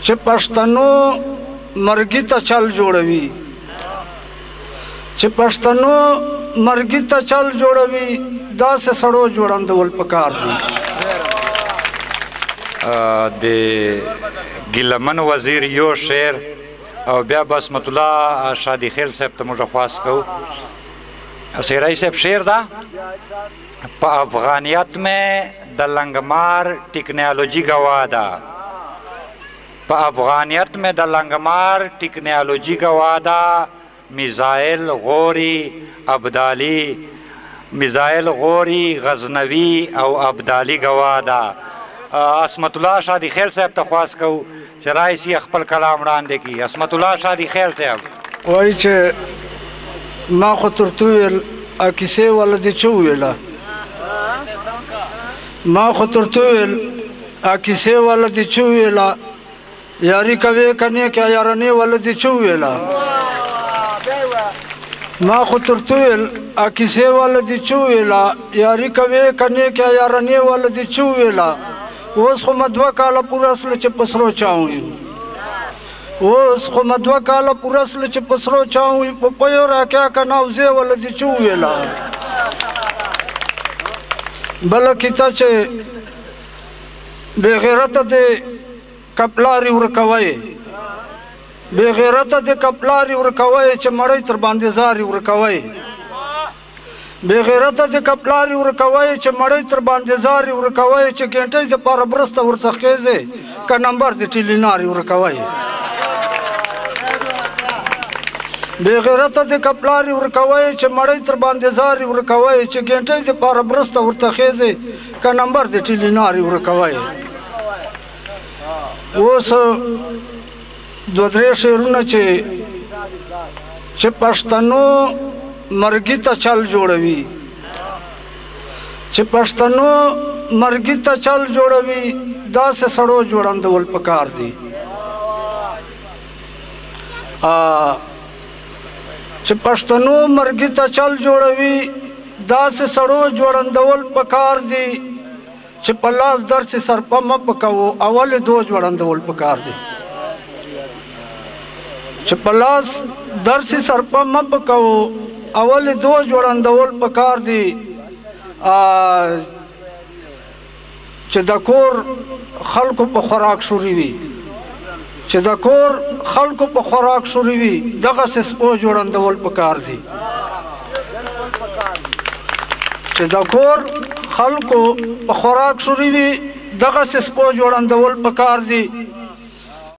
چې پښتنو مرګي ته چل جوړوي، چې پښتنو مرګي ته چل جوړوي، داسې سړو جوړندول پکار دي. د ګیلمن وزیر یو شعر او بیا به عصمت الله شادي خیل صاحب ته موږ خواست کوو. سیرای صاحب شعر ده: په افغانیت مې د لنګمار ټکنالوژي ګواه ده، په افغانیت مې د لنګمار ټکنالوژي ګواه ده، میزایل غوري ابدالي، میزایل غوري غزنوي او ابدالي ګواه ده. عصمت الله شادي خیل صاحب ته خواست کوو چې راشي خپل کلام وړاندې کړي. عصمت الله شادي خیل صاحب. وایي چې ما خو ترته وویل کیسې والا دې څه وویله، ما خو ترته وویل کیسې والا دې څه وویله، یاري کوې که نه که یارانې والا دې څه وویله، ما خو ترته وویل کیسې والا دې څه وویله، یاري کوې که نه که یارانې والا دې څه وویله، اوس خو ما 2 کاله پوره سله چې په سرو چاو یو، اوس خو ما 2 کاله پوره سله چې په سرو چاو یو، په پیو راکیا که نه وزې والا دې څه وویله. بله کیسه چې بېغیرته دې کپلاري ورکوی، بېغیرته دې کپلاري ورکوی چې مړی تر باندې زاري ورکوی، بېغیرته دې کپلاري ورکوی چې مړی تر باندې زاري ورکوی، چې ګنټۍ دپاره مرسته ورڅخه خېزې که نمبر د ټیلیناري ورکوی. بېغیرته دې کپلاري ورکوی چې مړی تر باندې زاري ورکوی، چې ګنټۍ دپاره مرسته ورته خېزې که نمبر د ټیلیناري ورکوی. اوس 2 3 شعرونه چې پښتنو مرګي ته چل جوړوي، چې پښتنو مرګي ته چل جوړوي، داسې سړو جوړندول پکار دي. چې پښتنو مرګي ته چل جوړوي، داسې سړو جوړندول پکار دي، چې په لاس درسې سرپه مه پکوو، اول یې دوه جوړندول پکار دي. چې په لاس درسې سرپه مه پکوو، اول یې دوه جوړندول پکار دي. چې د کور خلکو په خوراک شوري وي، چې د کور خلکو په خوراک شوري وي، دغسې سپو جوړندول پکار دي. چې د کور خلکو په خوراک شوري وي، دغسې سپو جوړندول پکار دي.